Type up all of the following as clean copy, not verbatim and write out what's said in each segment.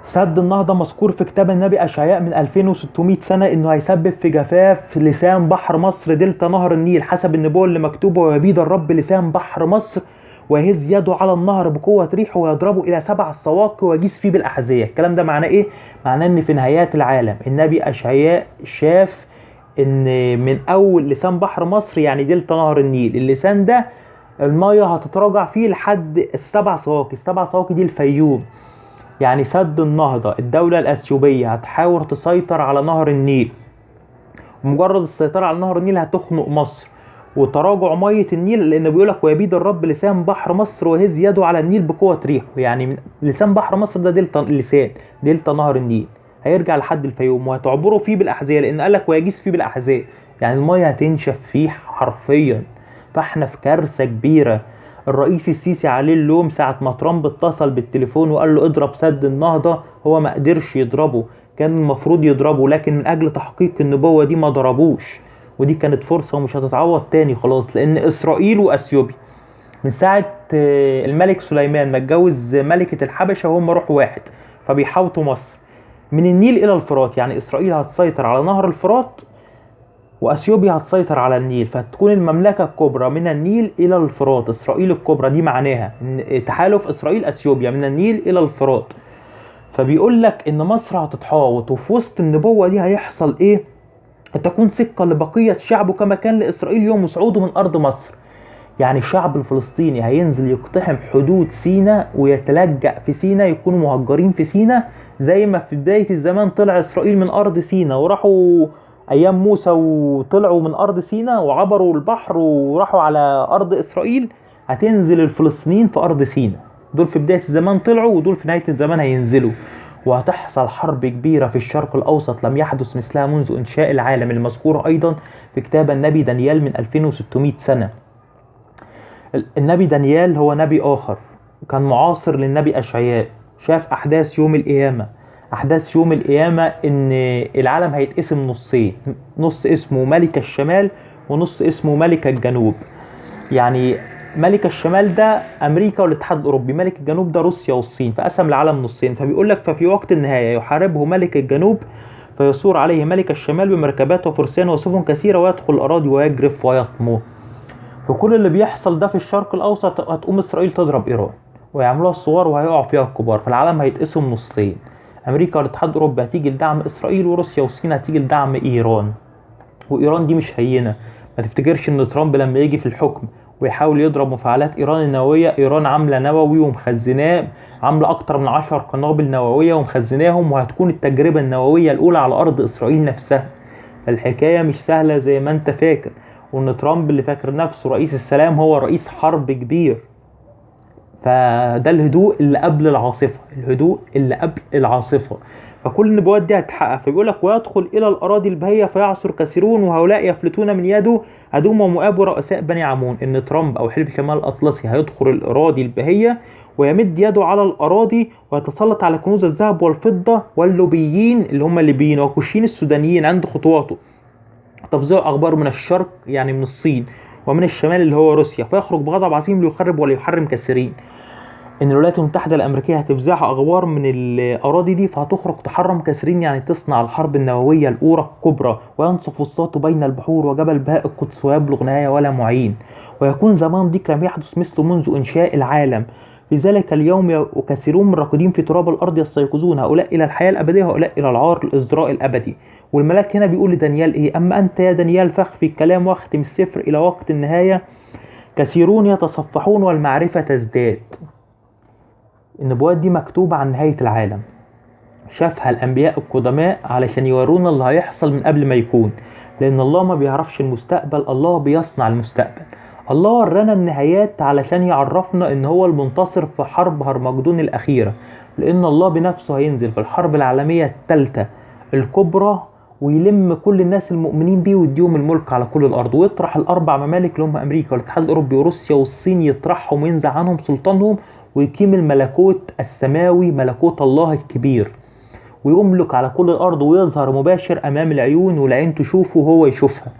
سد النهضة مذكور في كتاب النبي أشعياء من 2600 سنة إنه هيسبب في جفاف لسان بحر مصر دلتا نهر النيل حسب النبوة اللي مكتوبة، ويبيد الرب لسان بحر مصر ويهز يده على النهر بقوة ريحه ويضربه إلى 7 سواقي ويجيس فيه بالأحذية. الكلام ده معناه إيه؟ معناه إن في نهايات العالم النبي أشعياء شاف إن من أول لسان بحر مصر يعني دلتا نهر النيل، اللسان ده المية هتتراجع فيه لحد 7 سواقي، 7 سواقي دي الفيوم. يعني سد النهضة الدولة الأثيوبية هتحاول تسيطر على نهر النيل، مجرد السيطرة على نهر النيل هتخنق مصر وتراجع مية النيل، لأنه بيقولك ويبيد الرب لسان بحر مصر ويهز يده على النيل بقوة ريحه. يعني لسان بحر مصر ده دلتا، لسان دلتا نهر النيل هيرجع لحد الفيوم وهتعبره فيه بالأحذية، لأن قالك ويجيس فيه بالأحذية، يعني المية هتنشف فيه حرفيا. فاحنا في كارثة كبيرة. الرئيس السيسي عليه اللوم ساعة ما ترامب اتصل بالتليفون وقال له اضرب سد النهضة، هو ما قدرش يضربه، كان المفروض يضربه، لكن من أجل تحقيق النبوة دي ما ضربوش، ودي كانت فرصة ومش هتتعوض تاني خلاص. لأن إسرائيل وأثيوبيا من ساعة الملك سليمان ما اتجوز ملكة الحبشة وهم روح واحد، فبيحاوطوا مصر من النيل إلى الفرات. يعني إسرائيل هتسيطر على نهر الفرات وأثيوبيا هتسيطر على النيل، فتكون المملكة الكبرى من النيل إلى الفرات، إسرائيل الكبرى دي معناها إن تحالف إسرائيل أثيوبيا من النيل إلى الفرات. فبيقول لك إن مصر هتتحاوط، وفي وسط النبوة دي هيحصل إيه؟ تكون سكة لبقية شعبه كما كان لإسرائيل يوم صعوده من أرض مصر. يعني الشعب الفلسطيني هينزل يقتحم حدود سيناء ويتلجأ في سيناء، يكونوا مهجرين في سيناء زي ما في بداية الزمان طلع إسرائيل من أرض سيناء وراحوا أيام موسى وطلعوا من أرض سيناء وعبروا البحر وراحوا على أرض إسرائيل. هتنزل الفلسطينيين في أرض سيناء، دول في بداية الزمان طلعوا ودول في نهاية الزمان هينزلوا، وهتحصل حرب كبيرة في الشرق الأوسط لم يحدث مثلها منذ إنشاء العالم، المذكورة أيضا في كتاب النبي دانيال من 2600 سنة. النبي دانيال هو نبي آخر كان معاصر للنبي أشعياء، شاف أحداث يوم القيامة. أحداث يوم القيامة إن العالم هيتقسم نصين، نص اسمه ملك الشمال ونص اسمه ملك الجنوب. يعني ملك الشمال ده أمريكا والاتحاد الأوروبي، ملك الجنوب ده روسيا والصين، فقسم العالم نصين. فبيقول لك ففي وقت النهاية يحاربه ملك الجنوب فيثور عليه ملك الشمال بمركبات وفرسان وسفن كثيرة ويدخل الأراضي ويجرف ويطمو. فكل اللي بيحصل ده في الشرق الأوسط هتقوم إسرائيل تضرب إيران ويعملوها الصغار وهيقعوا فيها الكبار، فالعالم هيتقسم نصين، أمريكا والاتحاد الأوروبي هتيجي لدعم إسرائيل وروسيا والصين هتيجي لدعم إيران. وإيران دي مش هينة، ما تفتكرش إن ترامب لما يجي في الحكم ويحاول يضرب مفاعلات إيران النووية، إيران عاملة نووي ومخزناه، عاملة أكتر من 10 قنابل نووية ومخزناهم، وهتكون التجربة النووية الأولى على أرض إسرائيل نفسها. فالحكاية مش سهلة زي ما أنت فاكر، وإن ترامب اللي فاكر نفسه رئيس السلام هو رئيس حرب كبير. فده الهدوء اللي قبل العاصفة، الهدوء اللي قبل العاصفة. فكل النبوات دي هتتحقق. فبيقول لك ويدخل إلى الأراضي البهية فيعصر كثيرون وهؤلاء يفلتون من يده أدوم ومؤاب ورؤساء بني عمون. إن ترامب أو حلف شمال الأطلسي هيدخل الأراضي البهية ويمد يده على الأراضي ويتسلط على كنوز الذهب والفضة واللوبيين اللي هم الليبيين وكوشيين السودانيين عند خطواته. تفزع أخبار من الشرق يعني من الصين ومن الشمال اللي هو روسيا، فيخرج بغضب عظيم ليخرب وليحرم كثيرين. إن الولايات المتحدة الأمريكية هتفزعها أخبار من الأراضي دي فهتخرج تحرم كثيرين، يعني تصنع الحرب النووية الأولى الكبرى، وينصف وسطاته بين البحور وجبل بهاء القدس ويبلغ نهاية ولا معين، ويكون زمان ضيق لم يحدث مثله منذ إنشاء العالم. في ذلك اليوم وكثيرون من الراقدين في تراب الأرض يستيقظون، هؤلاء إلى الحياة الأبدية وهؤلاء إلى العار الإزراء الأبدي. والملاك هنا بيقول لدانيال إيه؟ أما أنت يا دانيال فاخفي الكلام واختم السفر إلى وقت النهاية، كثيرون يتصفحون والمعرفة تزداد. النبوات دي مكتوبة عن نهاية العالم، شافها الأنبياء القدماء علشان يورونا اللي هيحصل من قبل ما يكون، لأن الله ما بيعرفش المستقبل، الله بيصنع المستقبل. الله ورانا النهايات علشان يعرفنا إن هو المنتصر في حرب هرمجدون الأخيرة، لأن الله بنفسه هينزل في الحرب العالمية الثالثة الكبرى ويلم كل الناس المؤمنين بيه ويديهم الملك على كل الأرض، ويطرح الأربع ممالك اللي هم أمريكا والاتحاد الأوروبي وروسيا والصين، يطرحهم وينزع عنهم سلطانهم ويقيم الملكوت السماوي، ملكوت الله الكبير، ويملك على كل الأرض ويظهر مباشر أمام العيون، والعين تشوفه وهو يشوفها.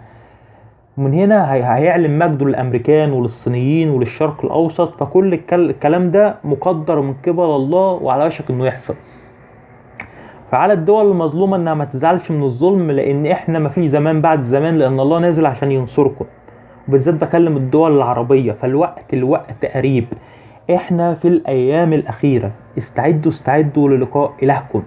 من هنا هيعلن مجده للأمريكان وللصينيين وللشرق الأوسط. فكل الكلام ده مقدر من قبل الله وعلى وشك إنه يحصل. فعلى الدول المظلومة انها ما تزعلش من الظلم، لان احنا ما فيش زمان بعد زمان، لان الله نازل عشان ينصركم. وبالذات بكلم الدول العربية، فالوقت الوقت قريب، احنا في الايام الاخيرة. استعدوا استعدوا للقاء الهكم.